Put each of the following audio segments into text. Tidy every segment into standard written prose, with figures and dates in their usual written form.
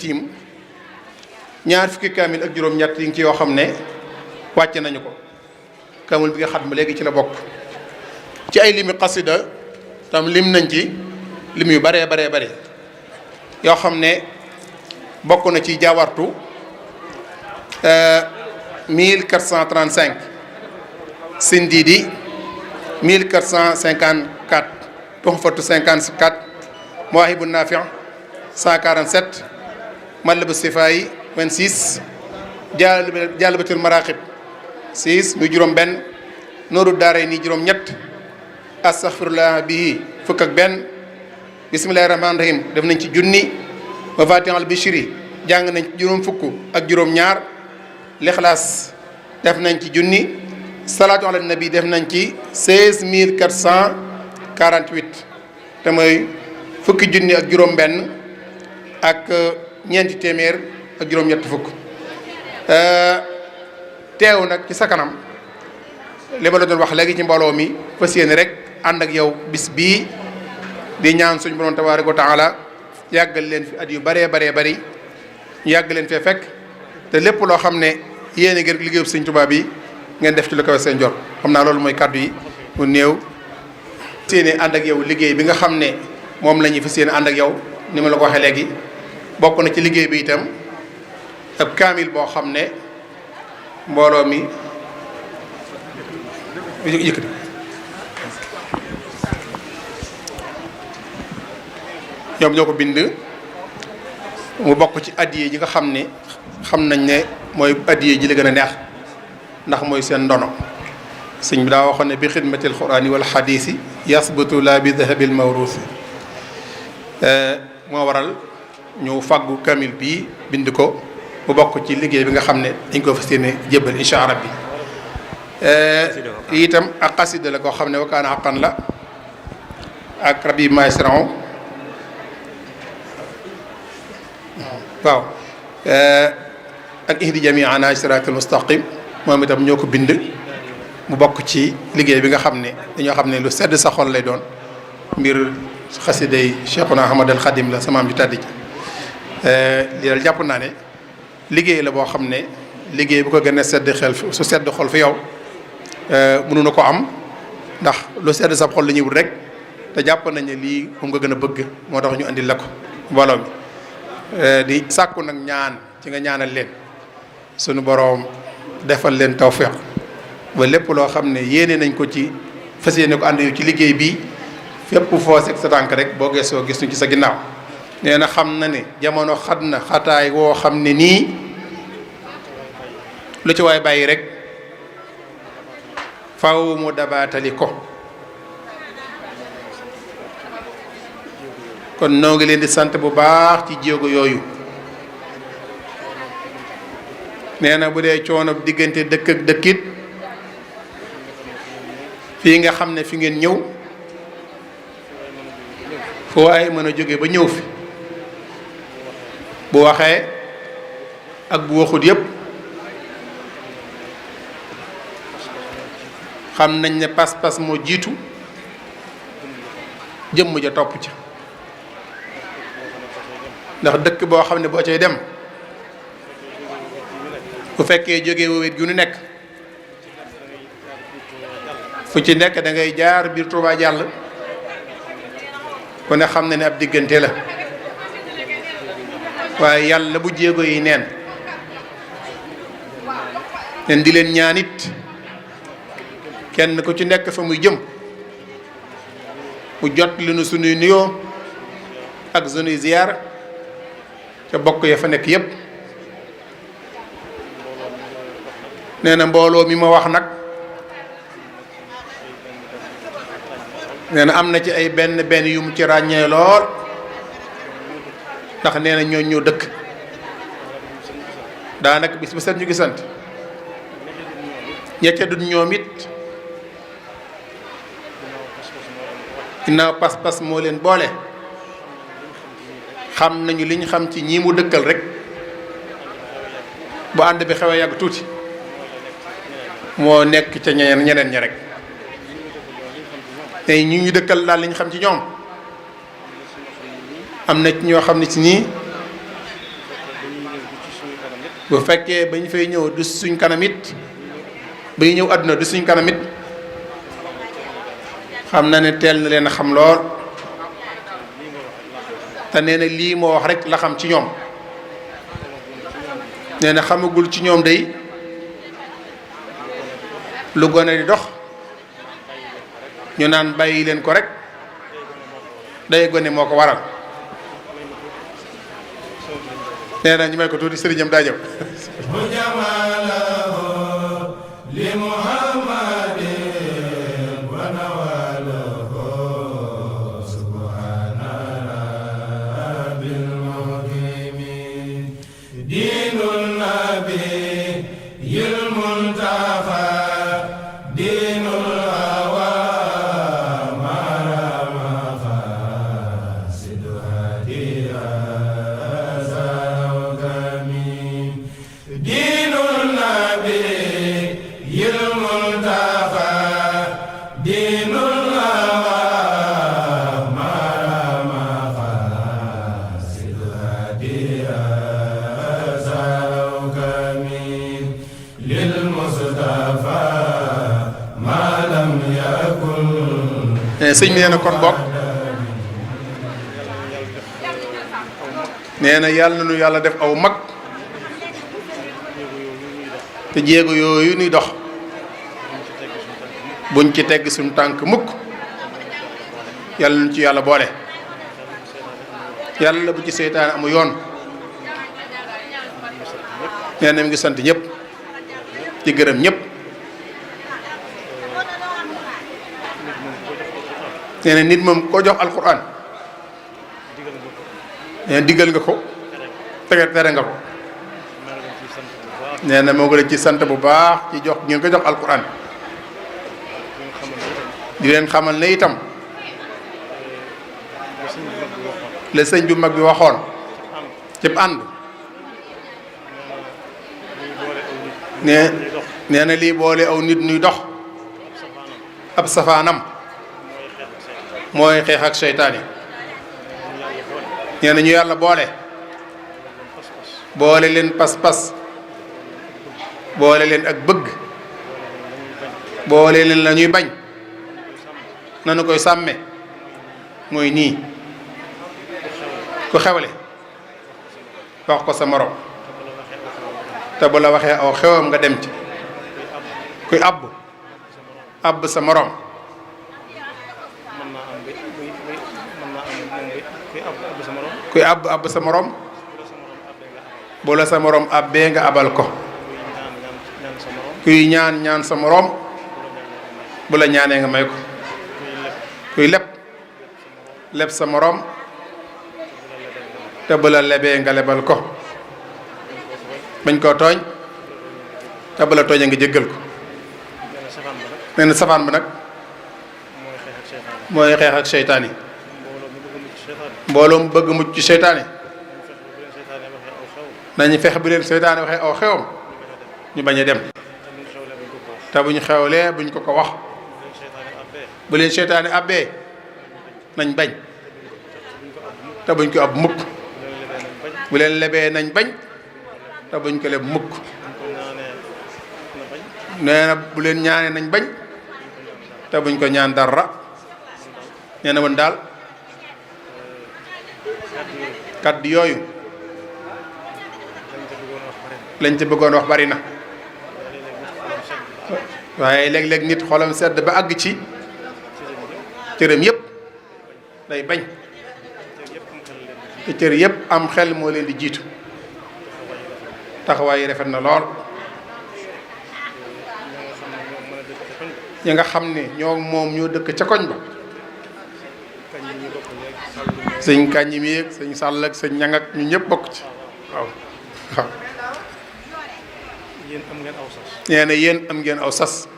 tiim ñaar fukki kaamil ak juróom-ñett yi ngi ci yoo xam ne wàcce nañu ko. kaamil bi nga xam léegi ci la bokk. ci ay limi xasida tam lim nañ ci lim yu baree bare yoo xam ne bokk na ci jaawartu 1435 Sindidi 1454 Tuhfatu 54 Mawaahibu Naafi' 147 Matlabu Sifaayi 26 Jaalibatul Maraaxib 6 muy juróom benn Nooru Daarayni juróom ñett astaghfirullah bihi fukk ak benn bismillahi rahmaani rahim def nañ ci junni Mafatihul Bichri jàng nañ ci juróom fukk ak juróom ñaar Lixlaas def nañ ci junni salaatu ala nabi def nañ ci 16448 te mooy fukki junni ak juróom benn ak ñeenti téeméer ak juróom ñett fukk teew nag ci sa kanam li ma la doon wax léegi ci mbooloo mi fas yéene rek ànd ak yow bis bii di ñaan suñu borom tabaaraka wa taala yàggal leen fi at yu bëree bëri ñu yàgg leen fee fekk te lépp loo xam ne yéene ngir liggéeyu Sëñ Tuubaa bi ngeen def ci lu kawe seen jot xam naa loolu mooy kàddu yi mu néew. fas yéene ànd ak yow liggéey bi nga xam ne moom la ñuy fas yéene ànd ak yow ni ma la ko waxee léegi bokk na ci liggéey bi itam ab kaamil boo xam ne mbooloo mi yëkkati ñoom ñoo ko bind mu bokk ci addiye ji nga xam ne xam nañ ne mooy addiye ji la gën a neex ndax mooy seen ndono sëñ bi daa waxoon ne bi xidmatil quraani wal xadiisi yasbutu la bi dahabil mawruusi moo waral ñu fàggu kamil bii bind ko mu bokk ci liggéey bi nga xam ne dañ ko fas yéene jébbal incha allah bi itam ak xasida la koo xam ne wakaana xaqan la ak rabbi maestron waaw ak ihdi jamiana siraatal mustaqim moom itam ñoo ko bind mu bokk ci liggéey bi nga xam ne dañoo xam ne lu sedd sa xol lay doon mbir xasida yi Cheikhuna Ahmad al Xadim la samaam ju tàddi ji lii daal jàpp naa ne liggéey la boo xam ne liggéey bu ko gën a sedd xel su sedd xol fi yow mënu na ko am ndax lu sedd sa xol la ñuy wut rek te jàpp nañ ne lii moom nga gën a bëgg moo tax ñu andil la ko mbooloo mi di sàkku nag ñaan ci nga ñaanal leen sunu boroom defal leen tawfeex ba lépp loo xam ne yéene nañ ko ci fas yéene ko ànd yow ci liggéey bi fépp foo seg sa tànk rek boo geesoo gis ñu ci sa ginnaaw nee na xam na ne jamono xat na xataay woo xam ne nii lu ci waay bàyyi rek faw mu dabaatali ko kon noo ngi leen di sant bu baax ci jéego yooyu nee na bu dee coono diggante dëkk ak dëkkit fii nga xam ne fi ngeen ñëw fu waaye mën a jóge ba ñëw fi bu waxee ak bu waxut yépp xam nañ ne pas-pas moo jiitu jëmm ja topp ca ndax dëkk boo xam ne boo cay dem bu fekkee jóge wowet gu nu nekk fu ci nekk da ngay jaar biir Tuubaa jàll ku ne xam na ne ab diggante la waaye yàlla bu jéego yi neen leen di leen ñaanit kenn ku ci nekk fa muy jëm mu jot li nu sunuy nuyoo ak sunuy ziyaar ca bokk ya fa nekk yépp nee na mbooloo mi ma wax nag nee na am na ci ay benn yu mu ci ràññee lool ndax nee na ñoo dëkk daanaka bis bu set ñu gisant ñecca dut ñoom it ginnaaw pas-pas moo leen boole xam nañu li ñu xam ci ñii mu dëkkal rek bu ànd bi xewee yàgg tuuti moo nekk ca ñeneen ña rek tey ñu dëkkal daal li ñu xam ci ñoom am na ci ñoo xam ne ci nii bu fekkee bañ fay ñëw du suñ kanam it bay ñëw àdduna du suñ kanam it xam na ne teel na leen a xam lool te nee na lii moo wax rek la xam ci ñoom nee na xamagul ci ñoom day lu gone di dox ñu naan bàyyi leen ko rek day gone moo ko waral nee na ñu may ko tuuti sëriñam daa ñëw sëñ bi nee na kon bokk nee na yàlla na nu yàlla def aw mag te jéego yooyu nuy dox buñ ci tegg suñu tànk mukk yàlla nu ci yàlla boole yàlla bu ci seytaane amu yoon nee na mi ngi sant ñëpp di gërëm ñëpp nee na nit moom koo jox alquran nee na diggal nga ko tere nga ko nee na moo ngi leen ci sant bu baax ci jox ngeen ko jox alquran di leen xamal ne itam la sëñ bi mag bi waxoon cëpp ànd nee na lii boole aw nit ñuy dox ab safaanam mooy xeex ak seytaane nee na ñu yàlla boole leen pas-pas boole leen ak bëgg boole leen la ñuy bañ nanu koy sàmme mooy nii ku xewle wax ko sa morom te bu la waxee aw xewam nga dem ci kuy àbb sa morom kuy àbb sa morom bu la sa morom àbbee nga abal ko kuy ñaan sa morom bu la ñaanee nga may ko kuy leb sa morom te bu la lebee nga lebal ko bañ koo tooñ te bu la tooñee nga jéggal ko nee na safaan ba nag mooy xeex ak seytaan yi mbooloo mu bëgg mucc ci seytaane nañu fexe bu leen seytaane waxee aw xewam ñu bañ a dem te buñ xewlee buñ ko wax bu leen seytaane abbee nañ bañ te buñ ko ab mukk bu leen lebee nañ bañ te buñ ko leb mukk nee na bu leen ñaanee nañ bañ te buñ ko ñaan dara nee na woon daal kàddu yooyu lañ ca bëggoon wax bari na waaye léeg-léeg nit xolam sedd ba àgg ci cëram yépp day bañ te cër yépp am xel moo leen di jiitu taxawaay yi rafet na lool ñi nga xam ne ñoo moom ñoo dëkk ca koñ ba sëñ Kañi mi ak sëñ Sàll ak sëñ Ñang ak ñu ñëpp bokk ci waaw waaw nee na yéen am ngeen aw sas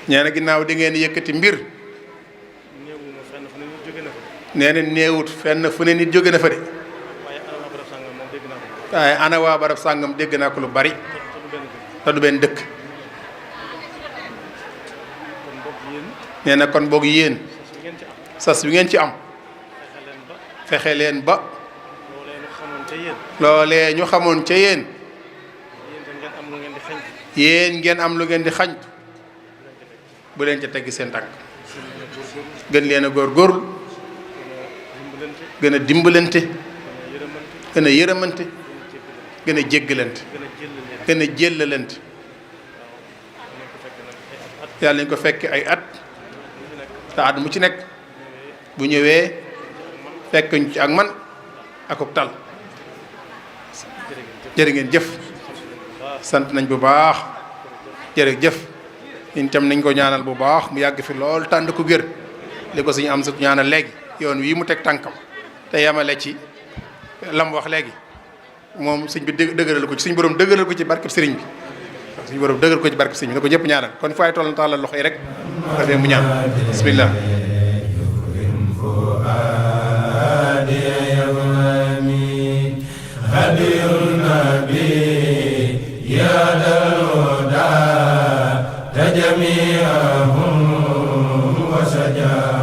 nee na ginnaaw di ngeen yëkkati mbir nee na néewut fenn fu ne nit jóge na fa de waaye ana waa barab sàngam dégg naa ko lu bari te du benn dëkk nee na kon boog yéen sas bi ngeen ci am fexe leen ba loolee ñu xamoon ca yéen yéen ngeen am lu ngeen di xañtu bu leen ca teggi seen tànk gën leen a góorgóorlu gën a dimbalante gën a yërëmante gën a jéggalante gën a jéllalante yàlla nañ ko fekk ay at te at mu ci nekk bu ñëwee fekk ñu ci ak man akuk tal jërë ngeen jëf sant nañ bu baax jërëjëf ñun tam nañ ko ñaanal bu baax mu yàgg fi lool tànd ko gër li ko suñu am sa ñaanal léegi yoon wii mu teg tànkam te yemale ci lam wax léegi moom sëñ bi dëgëral ko ci suñu borom dëgëral ko ci barkeb sëriñ bi suñu borom dëgëral ko ci barkeb sëriñ bi na ko ñëpp ñaanal kon fu ay toll tàllal loxo yi rek dafee mu ñaan bismillah جميعهم وسجا